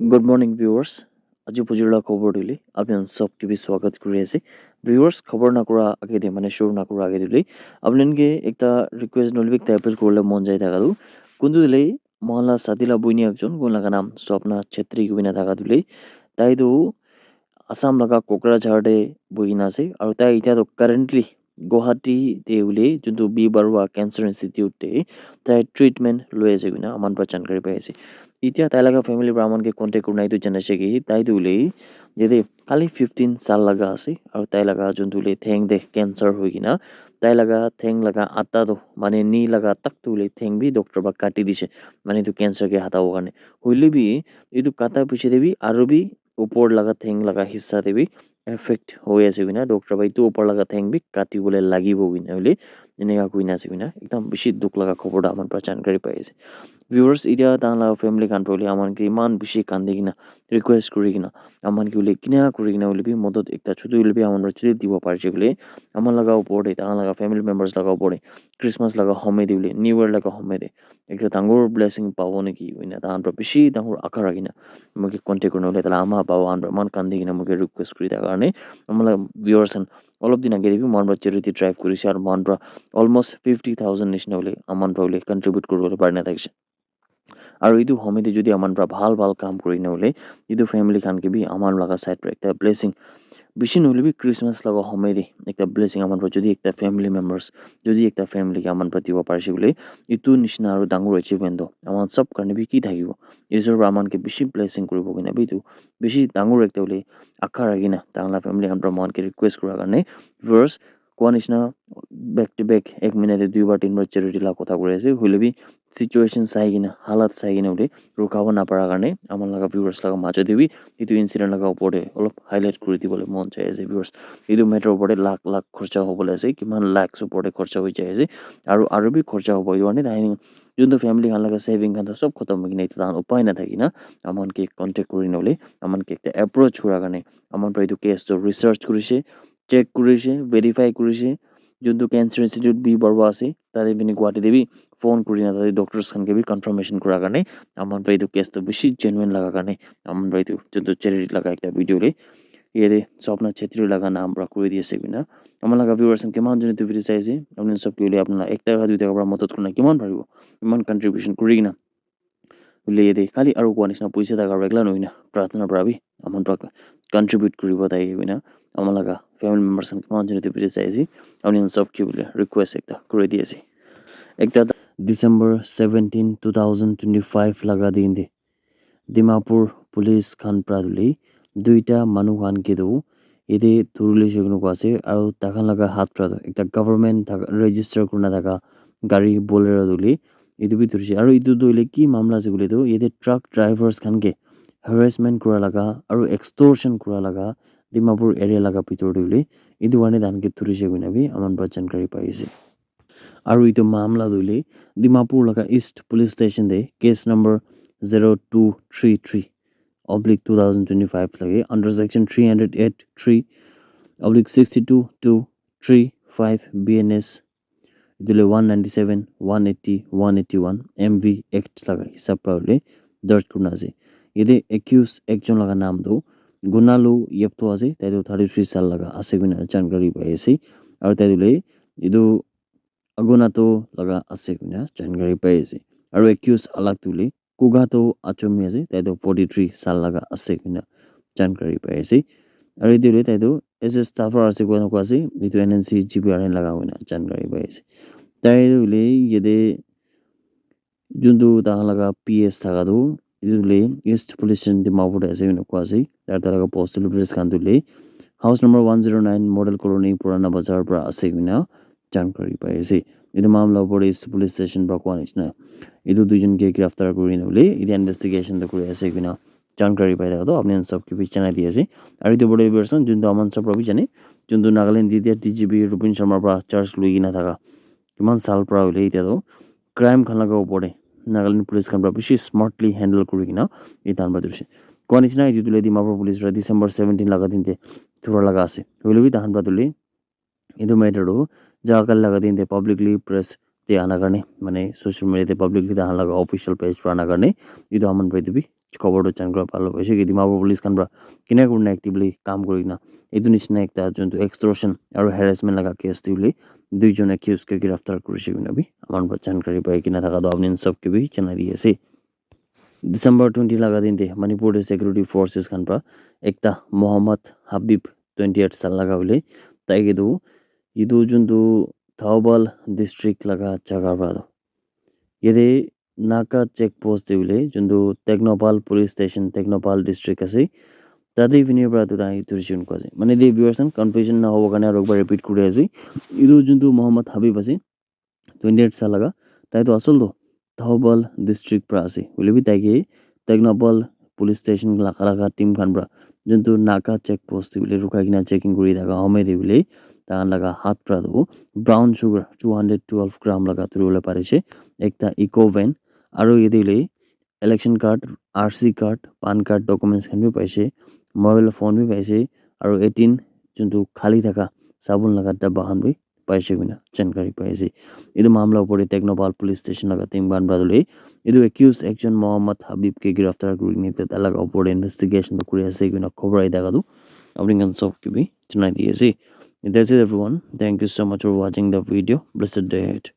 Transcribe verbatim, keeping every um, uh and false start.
Good morning, viewers. Aji bujur la khobor dile apni khan sob ke bi swagat kuri ase. Viewers, khobor na kura age de, mane shuru na kura age dile apni khan ke ekta request nolbi ekta appeal kurle mon jai thaka tu. Kuntu dile mohan la sati la buini ekjon, kun laga naam Swapna Chetri kuina thaka dile. Tai tu Assam laga Kokrajhar te buhi kena ase. Aru tai itya tu currently Guwahati te hoile juntu B Barua Cancer Institute te tai treatment loi ase koina aman pra jankari pai ase. Itya tai laga family pra aman ke contact kurina etu janai ase ki tai tu hoile yate khali fifteen sal laga ase aru tai laga juntu hoile theng te cancer hoi kena tai laga theng laga atta tu mane knee laga tak tu hoile theng bi doctor pra kati dise, mane etu cancer ke hatabo karne. Hoile bi etu kata piche te bi aru bi upor laga theng laga hissa te bi effect hoi ase koina doctor para etu upor laga theng bi kati bole lagibo koina hoile eneka koina ase koina ekdam bishi dukh laga khobor tu aman para jankari pai ase. Viewers, itya tahan laga family khan para hoile aman ke eman bishi kandi kena request kuri kena aman ke hoile kina kuri kena hoile bi modot ekta chutu hoile bi aman para chutu dibo pari se koile aman laga upor te tahan laga family members laga upor te Christmas laga homey te hoile New Year laga homey te ekta dangor blessing pabo naki koina tahan para bishi dangor aka rakhi na moi ke contact kurina hoile taila ama baba khan para eman kandi kena moi ke request kuri thaka karne ama laga viewers khan olop din age te bi mohan para charity drive kuri se aru mohan para almost fifty thousand nishina hoile aman para hoile contribute kuri bole pari na thakishe. Aru etu homey te jodi aman para bhal bhal kam kuri na hoile etu family khan ke bi aman laga side para ekta blessing bishi nohoile bi Christmas laga homey te ekta blessing aman para jodi ekta family members jodi ekta family ke aman para dibo pari se koile etu nishina aru dangor achievement tu aman sob karne bi ki thakibo. Isor para aman ke bishi blessing kuribo koina bi etu bishi dangor ekta hoile aka rakhi na tahan la family khan para mohan ke request kura karne viewers koa nishina back to back ek minute te dui bar tin bar charity la kotha kuri ase hoile bi situation sai kena halat sai kena hoile rukabo napara karne aman laga viewers laga majo te bi etu incident laga upor te olop highlight kuri dibole mon jai ase viewers. Etu matter upor te lakh lakh khorcha hobole ase, kiman lakhs upor te khorcha hoi jai ase aru aru bi khorcha hobo etu karne tai juntu family khan laga saving khan toh sob khotom hoi kena etu tahan upai na thaki na aman ke contact kuri na hoile aman ke ekta approach kura karne aman para etu case toh research kuri se, check kuri se, verify kuri se. Juntu Cancer Institute B Barua ase tate bini Guwahati te bi phone kuri na tate doctors khan ke bi confirmation kura karne aman para etu case toh bishi genuine laga karne aman para etu juntu charity laga ekta video te yate Swapna Chetri laga naam para kuri di ase koina. Aman laga viewers khan kiman jone etu video sai ase apni khan sob ke hoile apni khan ekta ka duita ka para madad kurina kiman paribo eman contribution kuri kena hoile yate khali aru koa nishina poisa thaka para ekla nohoi na pratna para bi aman para contribute kuribo tai koina aman laga family members khan kiman jone etu video sai ase apni khan sob ke hoile request ekta kuri di ase. Ekta December seventeen, two thousand twenty-five laga din te Dimapur police khan para hoile duita manu khan ke tu yate dhuri loi se koina koi ase aru tai khan laga hath para tu ekta government thaka register kurina thaka gari Bolero tu hoile etu bi dhurise aru etu tu hoile ki mamla ase koile tu yate truck drivers khan ke harassment kura laga aru extortion kura laga Dimapur area laga bitor te hoile etu karne tai khan ke dhurise koina bi aman para jankari pai ase. Aru etu mamla tu hoile Dimapur laga East Police Station te case number zero two three three oblique two thousand twenty-five lage under section three hundred eight three oblique sixty two two three five B N S etu le one ninety seven, one eighty, one eighty one M V Act laga hisab para hoile darj kurina ase. Yate accused ekjon laga naam tu Gunalu Yepto ase, tai tu thirty three sal laga ase koina jankari pai ase. Aru tai tu le etu Agunato laga ase koina jankari pai ase. Aru accused alag tu le Kugato Achumi ase, tai tu forty three sal laga ase koina jankari pai ase. Aru etu le tai tu S S Tafar ase koina koi ase, etu N N C G B R N laga koina jankari pai ase. Tai tu le yate juntu tai khan laga P S thaka tu etu le East Police Station Dimapur te ase koina koi ase. Aru tai laga postal address khan tu le house number one zero nine Model Colony Purana Bazar para ase koina jankari pai ase. Etu mamla opor te police station para koa nishina etu duijon ke giraftar kuri na hoile etu investigation tu kuri ase koina jankari pai thaka tu apni khan sob ke bi janai di ase. Aru etu opor te person juntu aman sob para bi jane juntu Nagaland D T R D G P Rupin Sharma para charge loi kena thaka kiman sal para hoile etia tu crime khan laga opor te Nagaland police khan para bishi smartly handle kuri kena etu khan para dhurise. Koa nishina etu tu le Dimapur police para December seventeen laga din te dhura laga ase. Hoile bi tai khan para tu le etu matter tu jaga kali laga din te publicly press te ana karne mane social media te publicly tai khan laga official page para ana karne etu aman para etu bi khobor tu jan kura palo hoise ki Dimapur police khan para kina kurina actively kam kurina etu nishina ekta juntu extortion aru harassment laga case tu bole duijon accused ke giraftar kurise koina bi amar para jankari pai kina thaka tu apni sob ke bi janai di ase. December twenty laga din te Manipur te security forces khan para ekta Muhammad Habib twenty eight sal laga hoile tai ke tu etu juntu Thoubal district laga jaga para tu yate Naga check post te hoile juntu Tengnoupal police station Tengnoupal district ase tate bini para tu tai etu ration koi ase mane de viewers khan confusion na hobo karne aru ekbar repeat kuri ase etu juntu Muhammad Habib ase twenty eight sal laga tai tu asol tu Thoubal district para ase hoile bi tai ke Tengnoupal police station laga laga team khan para juntu Naga check post te hoile rukai kena checking kuri thaka home te hoile tai khan laga hath para tu brown sugar two hundred twelve gram laga thuribole parise ekta eco van aru yate hoile election card R C card pan card documents khan bi paise mobile phone bi paise aru eighteen juntu khali thaka sabun laga daba khan bi paise koina jankari pai ase etu mamla opor te Tengnoupal police station laga team khan para tu le etu accused ekjon Muhammad Habib ke giraftar kuri kena tai laga opor te investigation tu kuri ase koina khobor ahi thaka tu apni khan sob ke bi janai di ase. That's it everyone, thank you so much for watching the video, blessed day ahead.